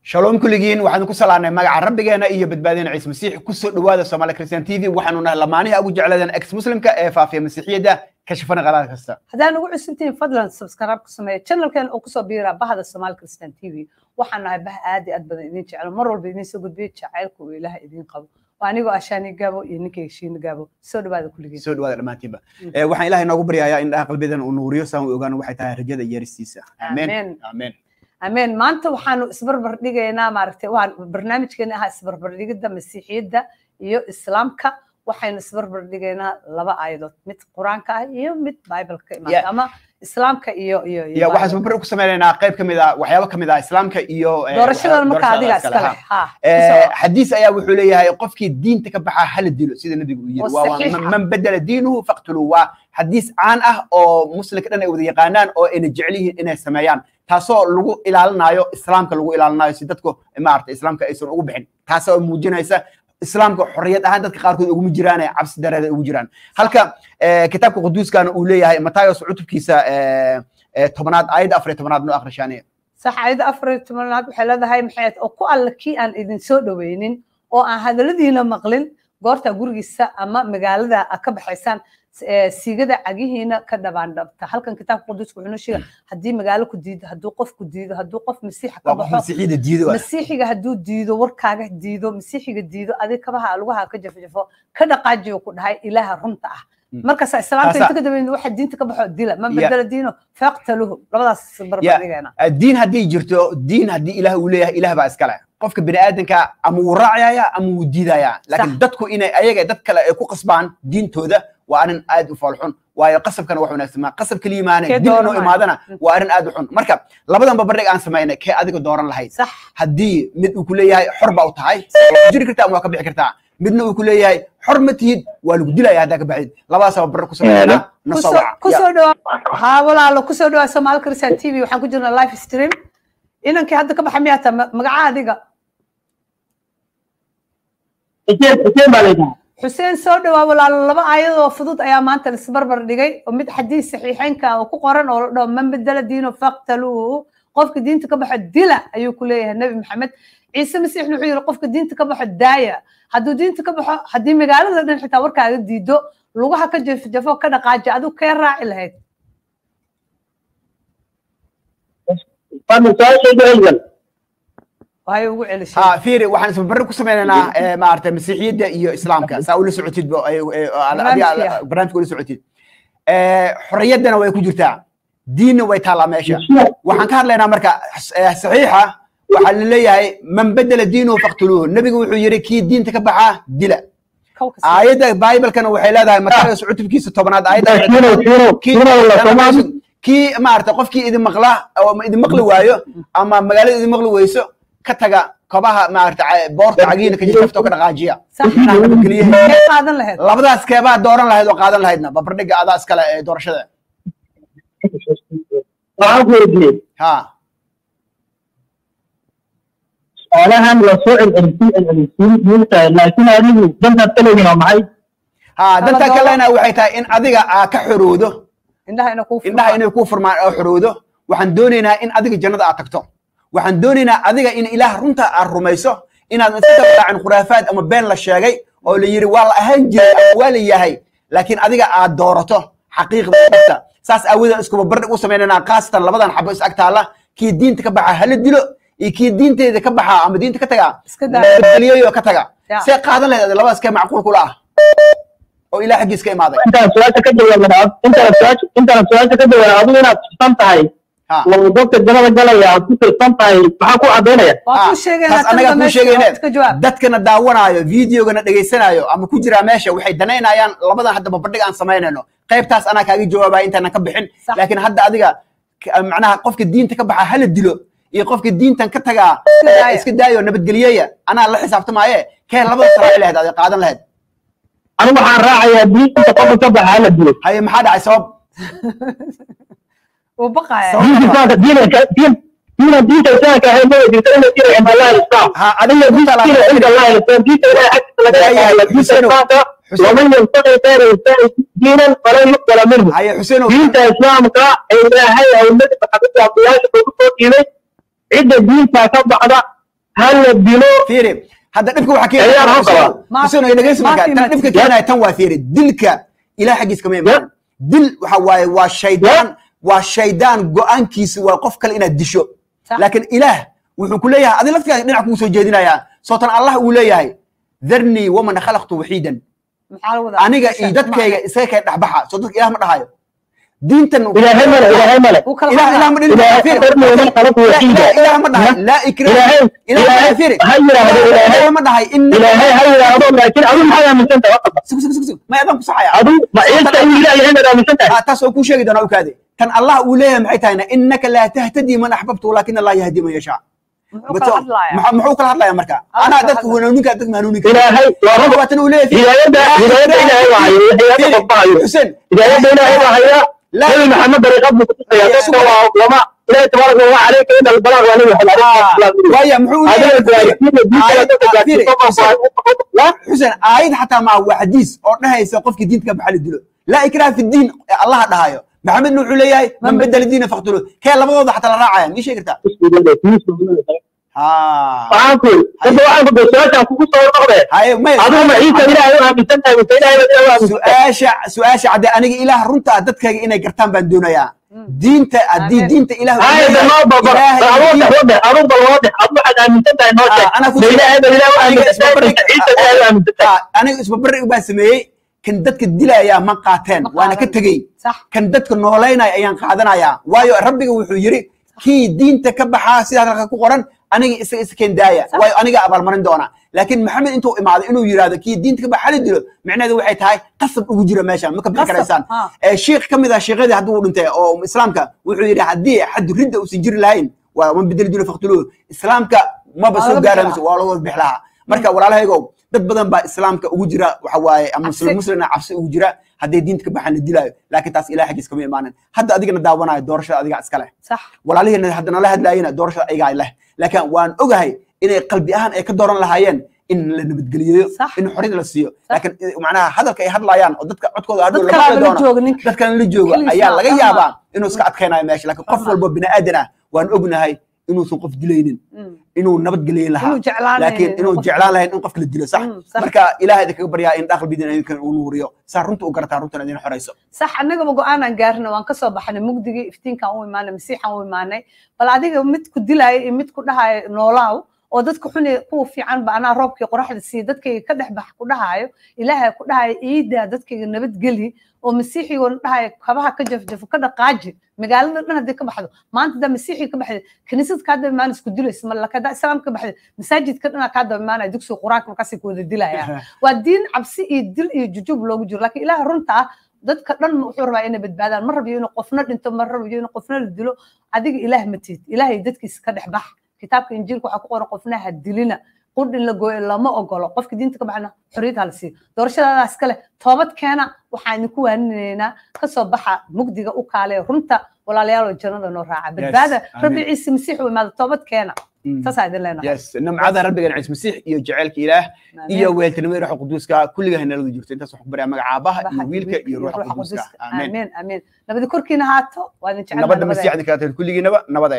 Shalom kulligiin, waxaan ku salaanay magaca Rabbigeena iyo badbaadina Ciise Masiix. Ku soo dhawaada Soomaali Christian TV. Waxaanu nahay lamaanaha ugu jecladan ex muslimka ee faafiya masiixiyadda, kashafana qalaad kasta. Haddaan ugu cusubtihiin, fadlan subscribe ku sameeya channelkan oo kusoo biira bahda Soomaali Christian TV. Waxaan nahay bah aad iyo aad badan idin jecel, mar walba idin soo gudbiyo jacaylka uu Ilaaha idin qabo. Waa anigoo Ashaani Gaabo iyo ninkayga Shiina Gaabo. Soo dhawaada kulligiin. Soo dhawaada dhammaantiinba. Waxaan Ilaahay noogu baryayaa in dhaha qalbidan uu nuuriyo, saan u ogaano waxay tahay rajada iyo yeeristiisa. Amiin, amiin, amiin. Maanta waxaanu isbarbar dhigaynaa, maaragtay, waan barnaamijkeena ahaa isbarbar dhigidda masiixiyadda iyo islaamka. Waxaynu isbarbar dhigaynaa laba aayadood, mid qur-aanka ah iyo mid Bible ka imaata, ama islaamka iyo ya waxaan isbarbar ku sameynaynaa qayb ka mid ah, waxyaabo ka mid ah islaamka iyo doorashadan. Marka adiga iska leh. Ha xadiis ayaa wuxuu leeyahay qofkii diinta ka baxa hala dilo, sida nabigu uu yiri, waa man bedela diinuhu faqtuluu. Waa xadiis caan ah oo muslimka dhan ay wada yaqaanaan oo ayna jecel yihiin inay sameeyaan, taasoo lagu ilaalinayo islaamka, lagu ilaalinayo si dadku maaragtay islaamka aysan ugu bixin, taasoo muujinaysa islaamka xorriyad ahaan dadka qaarkood uguma jiraan, cabsi dareeda ugu jiraan. Halka kitaabka quduuskana uu leeyahay Matayos cutubkiisa 10aad aayadda 14aad. Noo akhrishaaniya. Sax, aayadda 14aad waxay leedahay, maxay, oo ku alla kii aan idin soo dhoweynin oo aan hadalladiina maqlin, goorta gurigiisa ama magaalada aad ka baxaysaan, siigada cagihiina ka dhabaandhabta. Halkan kitaabka quduuska wuxuu noo sheega haddii magaalo ku diido, hadduu qof ku diido, hadduu qof masiixa ka baxo, masiixiga hadduu diido, warkaaga diido, masiixiga diido, adig kabaha lugaha ka jafjafo, ka dhaqaajiyo ku dhahay Ilaaha runta ah. Markaas islaamka inta ka dambeyn waxa diinta ka baxo dila, man bedela diino faqtaluhu. Labadaas barbardhigeena. Diin haddii jirto, diin haddii Ilaah uu leeyahay, Ilaah baa iskale. Qofka bini aadanka ama wuu raacaya ama wuu diidaya, laakiin dadku inay ayaga dad kale ay ku qasbaan diintooda waa arrin aad u foolxun, waayo qasabkana wax wanaagsan maa. Qasab keliya maane, dil inuu imaadana waa arrin aad u xun. Marka labadan barbardhig aan samaynay, kee adiga dooran lahayd? Haddii mid uu ku leeyahay xor baa u tahay, waa ku jiri kartaa ama waa ka bixi kartaa, midna uu ku leeyahay xor ma tihid, waa lagu dilaya haddaa ka baxid, labadaas barbardhig ku samaynaa. Nasoo waca. Kusoo dhawaa. Haa walaalo, kusoo dhawaa Soomaali Christian TV. Waxaan ku jirnaa live stream. Inankii hadda ka baxa miyaa taa? Magaca adiga? Xuseen baa layidhaha. Xuseen, soo dhawaa walaalo. Laba aayadoo fudud ayaa maanta laisbarbar dhigay, oo mid xadiis saxiixeynka oo ku qoran oo la dhaho man bedela diino faqtaluuhu, qofka diinta ka baxo dila ayuu ku leeyahay Nebi Maxamed. Ciise Masiixna wuxuu yidhi qofka diinta ka baxo daaya. Hadduu diinta ka baxo, haddii magaalada dhan xitaa warkaaga diido, lugaha ka jafjafo, ka dhaqaaji. Adigu kee raaci lahayd? Waxay ugu celishay. Ha fiiri, waxaan isbarbar ku sameynaynaa maaragtay masiixiyadda iyo islaamka, saa ula socotid barnaamijka ula socotid. Xorriyaddana way ku jirtaa, diinna way taallaa meesha. Waxaan ka hadlaynaa marka saxiixa waxaa la leeyahay man bedela diinuhu faqtuluuhu, nebigu wuxuu yidhi kii diinta ka baxaa dila. Aayadda Bible-kana waxay leedahay Matayos cutubkiisa 10aad aayadda, kii maaragtay qofkii idin maqla oo idin maqli waayo ama magaalada idin maqli weyso, ka taga kobaha maaragtay boorta cagiina ka jafto, ka dhaqaajiya. Qaadan lahayd labadaas, keebaa dooran lahayd oo qaadan lahaydna? Barbardhiga adaa iskale ee doorashada. Waxaan ku weydiiyey ha su-aalahan waa soo celcelisiin celcelisiin moogtahay, laakiin adigu dantaad ka leeyihin waa maxay? Ha, danta kalena waxay tahay in adiga aa ka xorowdo indhaha, inay kuu indhaha inay kuu furmaan oo xorowdo. Waxaan doonaynaa in adiga jannada aad tagto. Waxaan doonaynaa adiga in Ilaah runta aad rumayso, inaad iska dabaacin khuraafaad ama been la sheegay oo la yiri waa la ahaan jiray ama waa la yahay, laakiin adiga aad doorato xaqiiqda dhabta. Saas aawadeed iskuba bardhig u sameynaynaa, khaasatan labadan xabo is ag taalla, kii diinta ka baxa hala dilo iyo kii diinteeda ka baxa ama diinta ka taga nabadgeliyayo ka taga. See qaadan lahayd labadaas? Kee macquul kula ah oo Ilaah xaggiis ka imaaday? Intaan su-aasha ka jawaabin, intaan su-aasha ka jawaabin, adigu inaad tirsan tahay oo dadka jannada galaya aad ku tirsan tahay, maxaa ku caddaynaya? Waa kuu sheegaynaa. Taas annagaa kuu sheegayne. Dadkana daawanaayo, videogana dhegaysanaayo ama ku jiraa meesha, waxay danaynayaan labadan hadda barbardhig aan samaynayno. Qaybtaas anaa kaaga jawaabaya intaanan ka bixin, laakiin hadda adiga macnaha qofka diinta ka baxa hala dilo iyo qofka diintan ka tagaa iska daayo nabadgelyeya, anaa la xisaabtamaaye, kee labada raaci lahayd aad qaadan lahayd? Anigu waxaan raacayaa diinta qofka ka baxa hala dilo. Haye, maxaa dhacay? Sabab? Wuu baqaya. Diinta islaamka, diinka diin diina diinta islaamka ahayn ma jirto in la jiro cinda Allahi islam ha adiga ku diinta cinda Allahi islam, diinta Ilahay xaggiisa laga yaqaano diinta islaamka. Waman yabtaqi gayra islaami diinan falan yuqbala minhu. Haye Xuseen, diinta islaamka ee Ilaahay ay Nabi Maxamed abdiyaasha ugu soo dhiibay, cidda diintaa ka baxda Hala dilo. Fiiri, hadda dhibka waxaa keenaya Xuseen oo dhageyso, marka tan dhibka keenaya tan waa, fiiri, dilka ilaah xaggiis kama imaan. Dil waxa waaye waa shaydaan, waa shaydaan go'aankiisu waa qof kale inaad disho. Laakiin ilaah wuxuu ku leeyahay, adi laftigaada dhinac kugu soo jeedinayaa, sootan Allah uu leeyahay dharnii waman khalaqtu waxiidan, aniga iyo dadkayga isaga kay dhexbaxa. Soo dadka ilaah ma dhahayo diintan. Ilaahay male, ilaahay male. Ilaah ma dhihin. Ilaah ma dhahay laa ikraah. Ilaah, fiiri, ilaah ma dhahay. In ilaahay ha yiraahdo, laakiin adigu maxaad aaminsan tahay? Sug sug sug sug, may adaan ku saxaya. Adigu ma ciisa inuu ilaah yahay baad aaminsan tahay? Taas oo kuu sheegi doonaa, ukaade. Tan Allah uu leeyahay maxay tahayna? Innaka laa tahtadi man axbabtu walakin Allah yahdi man yashaa. Muxuu kala hadlaya marka? Anaa dadka hanuuninka, dadka hanuuninka ilaahay waa tan uu leeyahay. Hidaayadda, hidaayadda ilaahay waa hayo, hidaayadda qofba hayo. Xuseen, hidaayadda ilaahay waa haya. Nabi Maxamed dariiqad buu ku tusayaa dadka, waa lama ilaahay tabaaraka wa calayka ila albalaag waa nabi Maxamed. Waaya, muxuu leeyahay? Xuseen, aayad xataa maa, waa xadiis oo dhahaysa qofkii diinta ka baxa la dilo, laa ikraha fi diin Allah dhahayo. Maxamedna wuxuu leeyahay man bedela diina faqtulu. Kee labadooda xataa la raacaya mii sheegi kartaa? Waxaan ku hadda, waxaan ku su-aashaan kugu soo noqde, adigu ma ciisa ilaahay u aaminsan tahay mise ilaahay baad ilaah u aaminsan tahay? Su-aasha, su-aasha cadde, aniga ilaah runta dadkayga inay gartaan baan doonayaa. Diinta haddii diinta ilaah Hayda noo babar, aduu bal waadix, adu waxaad aaminsan tahay noo sheeg. Ma ilaahay baad ilaah u aaminsan tahay mise ciisa ilaahay u aaminsan tahay? Aniga isbarbardhig baan sameeyey. Kan dadka dilayaa ma qaateen, waana ka tegey. Kan dadka noolaynaya ayaan qaadanayaa, waayo rabbiga wuxuu yiri kii diinta ka baxaa sidaas halka ku qoran, aniga isaga iskeen daaya, waayo aniga abaalmarin doona. Laakiin Maxamed intuu imaaday inuu yiraahdo kii diinta ka baxa la dilo, micnaheedu waxay tahay qasab ugu jira meeshan, ma ka bixi karaysaan. Shiikh ka mid ah shiikyadii hadduu uu dhintay oo islaamka wuxuu yidhi haddii xaddu ridda uusan jiri lahayn, waa man bedeli dilo faqtuluhu, islaamka maba soo gaara, waa lagu bixi lahaa. Marka walaalahaygow, dad badan baa islaamka ugu jira, waxa waaye ama muslim muslimna cabsi ugu jira hadday diinta ka baxaan la dilaayo, laakiin taas ilaah xaggiis kama imaanin. Hadda adigana daawanayo, doorashada adiga iska leh. Walaalihiina hadda nala hadlaayena, doorashada ayagaa leh, laakiin waan ogahay inay qalbi ahaan ay ka dooran lahaayeen in la nabadgeliyo, in xorriyad la siiyo. Laakiin macnaha hadalka ay hadlayaan oo dadka codkooda hadhow la maqli doono, dadkan la joogo ayaa laga yaabaa inuu iska adkaynayo meesha. Laakiin qof walba bini aadan ah waan ognahay inuusan qof dilaynin, inuu nabadgelyin lahaa, laakiin inuu jeclaan lahayn in qofka la dilo. Sax. Marka ilaah idinkaga baryaa in qalbidiina idinkan uu nuuriyo, saa runta u garataan, runtana idin xorayso. Sax, annagaba go'aanaan gaarna, waan kasoo baxnay mugdigii, iftiinkaan u imaanay, masiixaan u imaanay. Bal adiga mid ku dilaayo iyo mid ku dhahaayo noolaaw, oo dadka xun kuwa fiican ba anaa roobkii qoraxda siiya, dadkayga ka dhex bax ku dhahaayo, ilaahay ku dhahaayo iidaa dadkayga nabadgeli, oo masiixigoona dhahaayo kabaha ka jafjafo ka dhaqaaji magaalada dhan. Haddii ka baxdo maanta, haddaa masiixi ka baxdo kaniisad kaa daba imaana isku dilaysa ma laka, haddaa islaam ka baxdo masaajidka dhanaa kaa daba imaanaya, dugsiga qur-aanka markaasay ku wada dilayaan. Waa diin cabsi iyo dil iyo jujub loogu jiro. Laakiin ilaah runta ah dadka dhan wuxuu rabaa inay badbaadaan, ma rabiyo inuu qofna dhinto, ma rabiyo inuu qofna la dilo. Adiga ilaah ma tihid, ilaahay dadkiisa ka dhex bax. Kitaabka injiilka waxaa ku qoran qofna ha dilina, qudh in la gooyo lama ogolo, qofka diinta ka baxna xorriyad ha la siiyo. Doorashadaadaas kale toobad keena, waxaan idinku waaninaynaa kasoo baxa mugdiga, u kaale runta walaalyaal, oo jannada noo raaca badbaada. Rabbi ciise masiix u imaada, toobad keena, saasaa idin leenahay. Yes, nimcada rabbigan ciise masiix iyo jacaylka ilaah iyo weeltinimada ruuxa quduuska kulligaa nalada jirto. Intaas waxaan ku baryaa magaca aabaha iyo wiilka iyo ruuxa quduuska. Amiin, amiin. Nabadi korkiina haato, waa idin jecel. Nabadda masiix idinkaga tahay kulligiinaba, nabad.